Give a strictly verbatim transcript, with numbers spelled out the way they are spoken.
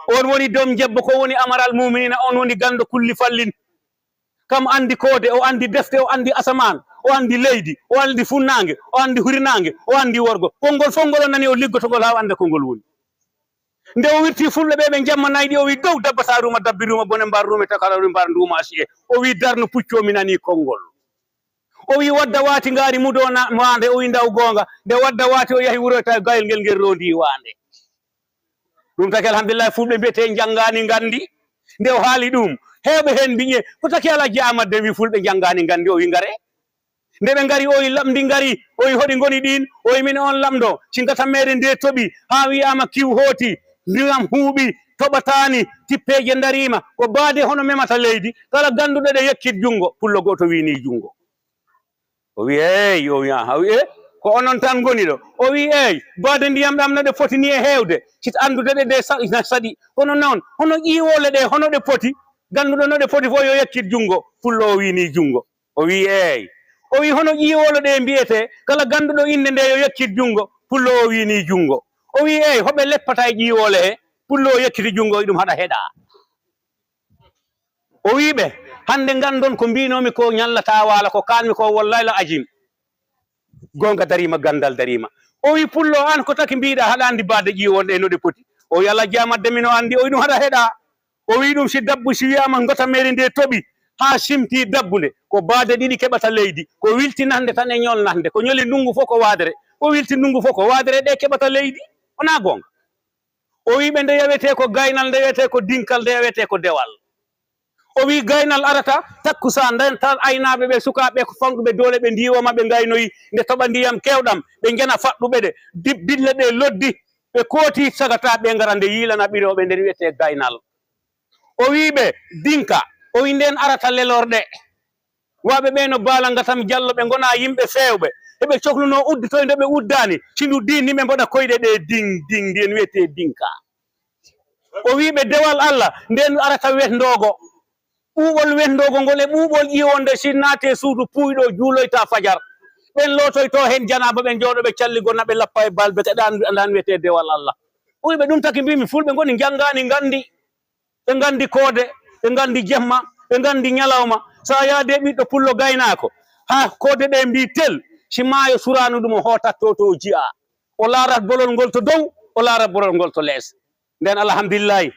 On woni dom jebbo ko woni amaral muminina, on woni gando kulli fallin. Kam andi koode, o andi defte, o andi asamaan, o andi leydi, o andi funnaange, o andi hurinaange, o andi worgo. Konngol fof ngol o nani, o liggoto ngol haa o anda ko ngol woni. Nde o wirti fulɓe ɓe, ɓe jamma nayɗi, o wi dow dabbata ruuma, dabbi ruuma, bone mbar ruume, takara ruume mbar nduuma asiye. O wi darnu puccu, o mi nani konngol. O wi wadda waati ngaari mudo na maande, o wi ndaw goonga. Nde wadda waati o yahi wuro tawi gayel ngel ngel rondi waande. Ɗum taki alhamdulillah fulɓe mbiyete njanngaani nganndi. Nde o haali ɗum, heewɓe heen mbiye ko taki Alhaji Aamadu Dem wi fulɓe njanngaani nganndi, o wi ngare. Nde ɓe ngari o wi lamndi ngari, o wi hoɗi ngoni ɗiin, o wi min on lamɗo, si ngata meere nde toɓi haa wiyaama kiw hooti, ndiyam huuɓi, toɓataani, tippeeje ndariima, ko baade hono memata leydi, kala gannduɗo ɗe yeccit junngo, pullo gooto wiini junngo. O wi eey, o wi aha, o wi e ko onon tan ngoni ɗo. O wi eey, baade ndiyam ɗam no ɗe poti ni e heewde, sit anndude ɗe nde sa- na saɗi. Kono noon, hono ƴiiwoole ɗe, hono ɗe poti, gannduɗo no ɗe poti fof yo yeccit junngo, pullo o wiini junngo. O wi eey. O wi hono ƴiiwoole ɗe mbiyete, kala gannduɗo innde nde yo yeccit junngo, pullo o wiini junngo. O wi eey, hoɓe leppata e ƴiiwoole he, pullo o yecciti junngo, e ɗum haɗa heɗa. O wi ɓe, hannde nganndon ko mbiinoomi ko ñallata waala, ko kaanmi ko wallahi la ajim. Goonga dariima, ganndal dariima. O wi pullo an ko taki mbiiɗa haɗa anndi baade ƴiiwoole ɗe no ɗe poti. O wi Alhaji Aamadu Dem mi no anndi, o wi ɗum haɗa heɗa. O wi ɗum si dabbu si wiyaama ngota meeri nde toɓi haa simti dabbunde, ko baade ɗiɗi keɓata leydi, ko wiltinande tan e ñolnande, ko ñoli ndunngu fof ko waadere, ko wilti ndunngu fof ko waadere ɗe keɓata leydi. Wonaa goonga? O wi ɓe nde yawetee ko gaynal, nde yawetee ko dinkal, nde yawetee ko dewal. O wi gaynal arata takkusaan, nden tan aynaaɓe ɓe, sukaaɓe ko fanɗuɓe doole ɓe ndiiwoma, ɓe ngaynoyi, nde toɓa ndiyam keewɗam, ɓe njana faɗɗuɓe ɗe, di- bille ɗe loddi, ɓe kooti sagata, ɓe ngara nde yiilana ɓirooɓe, nden wiyetee gaynal. O wi ɓe dinka, o wi nden arata lelorɗe. Waɓe ɓe no Baala Ngatam Jallo, ɓe ngona yimɓe feewɓe. Eɓe coklunoo udditoy nde ɓe uddaani. Si ndu diinni ɓe mboɗa koyɗe ɗe diŋ, diŋ, ndiyen wiyetee dinka. O wi ɓe dewal Allah, nden arata wetndoogo. Ɓuuɓol wetndoogo ngol e ɓuuɓol ƴiwonde si naate suudu puuyɗo juuloyta fajar. Ɓen lootoyto heen janaaba, ɓe njooɗo ɓe calligo na ɓe lappa e balbe, kaɗan, ɗan wiyetee dewal Allah. O wi ɓe ɗum taki mbimi fulɓe ngoni njanngaani nganndi. Ɓe nganndi koode, ɓe nganndi jemma, ɓe nganndi ñalawma. So a yaade ɓiɗɗo pullo gaynaako, haa koode ɗe mbi tel, si maayo suraano ɗum o hootat to, to o jiya. O laarat bolol ngol to dow, o laarat bolol ngol to lees. Nden alhamdulillahi,